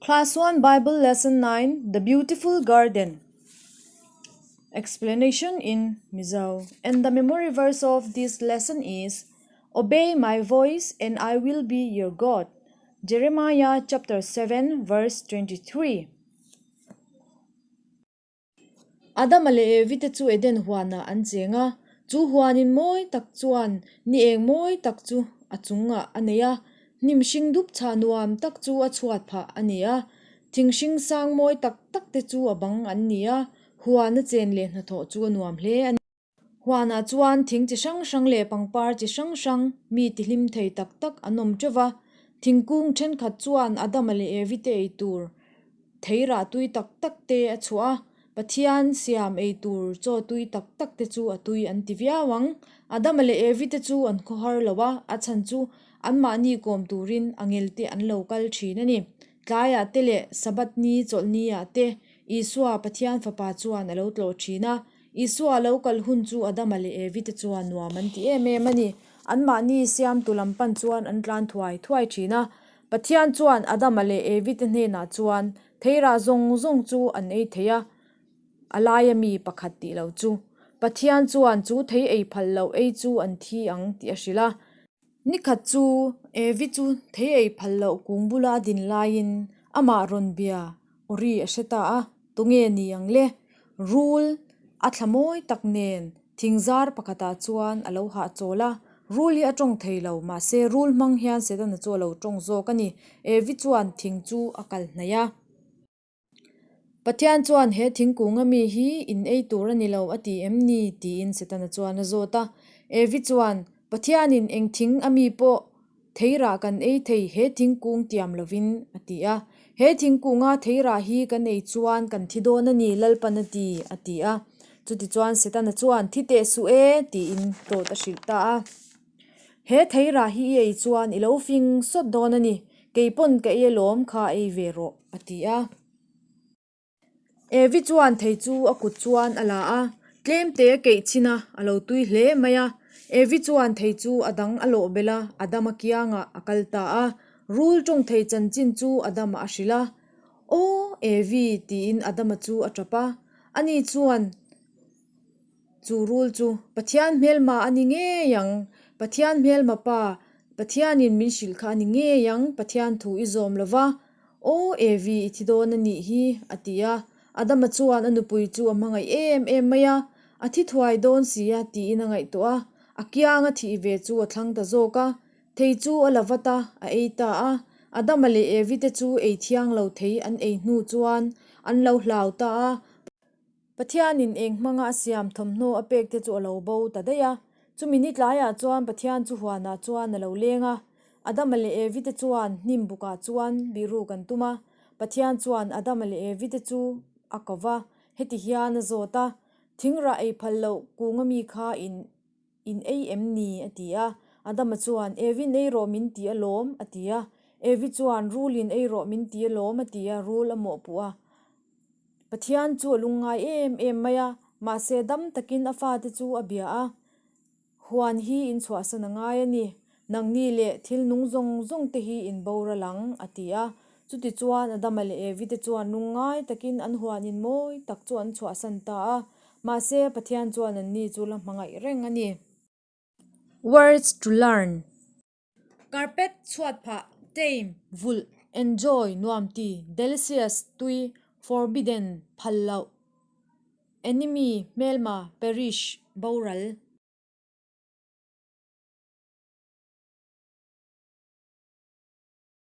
Class 1 Bible Lesson 9 The Beautiful Garden Explanation in Mizo And the memory verse of this lesson is Obey my voice and I will be your God Jeremiah chapter 7 verse 23 Adama leh Evi te chu Eden huanah an cheng a, chu huanin mawi tak chuan ni eng mawi tak chu a chungah a nei a, hnim hring dup chhah nuam tak chu a chhuat phah a ni a, thing hring sang mawi tak tak te chu a bang an ni a, huan a chen leh hnathawh chu a nuam hle a ni. Huanah chuan thing chi hrang hrang leh pangpar chi hrang hrang mi tihlim thei tak tak an awm teuh va. Thingkung thenkhat chuan Adama leh Evi te ei tur thei rah tui tak tak te a chhuah a, Pathian siam ei tur chaw tui tak tak te chu a tui an ti viau ang. Adama leh Evi te chu an khawhar lo a, a chhan chu anmahni kawm turin angel te an lo kal thin a ni. Tlaiah te leh Sabbath ni chawlhni ah te Isua Pathian fapa chuan a lo tlawh thin a. Isua lo kal hun chu Adama leh Evi te chuan nuam an ti em em a ni. Anmahni siamtu lam pan chuan an tlan thuai thuai thin a. Pathian chuan Adama leh Evi te hnenah chuan theirah zawng zawng chu an ei thei a, a laia mi pakhat tih lo chu. Pathian chuan chu thei ei phal loh ei chu an thi ang tih a hrilh a. Nikhat chu Evi chu thei ei phal loh kung bula a din laiin amah rawn bia Ori a hre ta a, tunge ni ang le? Rul a thla mawi tak nen thingzar pakhatah chuan a lo hahchawl a, rul hi a tawng thei lo, mahse rul hmang hian Setana chu a lo tawng zawk a ni. Evi chuan thing chu a kal hnaih a. Pathian chuan he thingkung a mi hi in ei tur a ni lo a ti em ni? tiin Setana chuan a zawt a. Evi chuan, Pathianin eng thing a mi pawh Theirah kan ei thei he thingkung tiam lovin, a ti a. He thingkunga theirah hi kan ei chuan kan thi dawn a ni, Lalpan a ti, a ti a. Chutichuan Setana chuan, Thi teh suh e, tiin dawt a hrilh ta a. He theirah hi i ei chuan i lo fing sawt dawn a ni, kei pawn ka ei alawm kha ei ve rawh, a ti a. Evi chuan thei chu a kut chuan a la a, tlemte a keih chin a, a lo tui hle mai a. Evi chuan thei chu a dang a lawh belh a, Adama kiangah a kal ta a. Rul tawng thei chanchin chu Adama a hrilh a. Aw, Evi, tiin Adama chu a tap a. Ani chuan chu rul chu, Pathian hmelma a ni ngei ang, Pathian hmelma pa, Pathianin min hrilh kha a ni ngei ang, Pathian thu i zawm lo va, Aw Evi, i thi dawn a nih hi, a ti a. Adama chuan a nupui chu a hmangaih em em mai a, a thi thuai dawn si a tiin a ngaihtuah a. A kianga thih ve chu a thlang ta zawk a. Thei chu a la vat a, a ei ta a. Adama leh Evi te chu ei thiang lo thei an ei hnu chuan an lo hlau ta a. Pathianin eng hmanga a siam thawmhnaw a pek te chu a lo bo ta daih a. Chumi ni tlaiah chuan Pathian chu huanah chuan a lo leng a. Adama leh Evi te chuan hnim bukah chuan bihruk an tum a. Pathian chuan Adama leh Evi te chu a ko va, heti hian a zawt a, Thingrah ei phal loh kung ami kha in In ei em ni? a ti a. Adama chuan, Evin ei rawh min ti alawm, a ti a. Evi chuan, Rulin ei rawh min ti alawm, a ti a, rul a mawhpuh a. Pathian chu a lungngai em em mai a, mahse dam takin a fate chu a bia a. Huan hi in chhuahsan a ngai a ni. Nangni leh thil nung zawng zawng te hi in boral ang, a ti a. Chutichuan Adama leh Evi te chuan lungngai takin an huan in mawi tak chu an chhuahsan ta a. Mahse, Pathian chuan anni chu la hmangaih reng a ni. Words to learn. Carpet, chhuat phah, tame, vulh, enjoy, nuam ti, delicious, tui, forbidden, phal loh, enemy, hmelma, perish, boral.